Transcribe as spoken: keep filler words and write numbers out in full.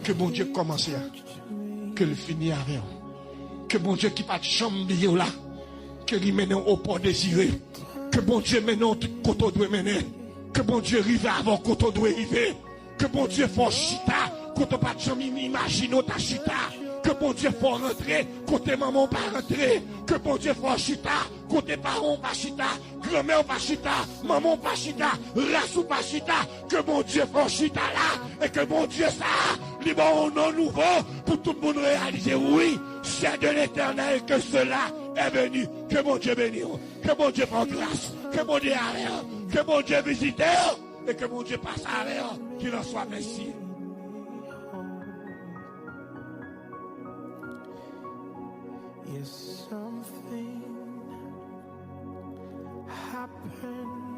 Ke Bondye k kòmanse a, ke l fini avè w. Ke Bondye ki pa t janm bliye w la, ke li mennen w o pò dezire. Ke Bondye mennen w tout kote w dwe mennen. Ke Bondye rive avè w kote w dwe rive. Ke Bondye fè w chita kote w pa t janm im- imajine w ta chita. Ke Bondye fè w rantre kote manman w pa rantre. Ke Bondye fè w chita kote paran w pa chita, granmè w pa chita, manman w pa chita, ras ou pa chita. Ke Bondye fè w chita la, e ke Bondye sa a, li ba w yon non nouvo pou tout moun reyalize, wi, c'est de l'Éternel que cela est venu. Ke Bondye beni w, ke Bondye fè w gras, ke Bondye avè w, ke Bondye vizite w, e ke Bondye pase avè w. Qu'il en soit ainsi. Yes, something happened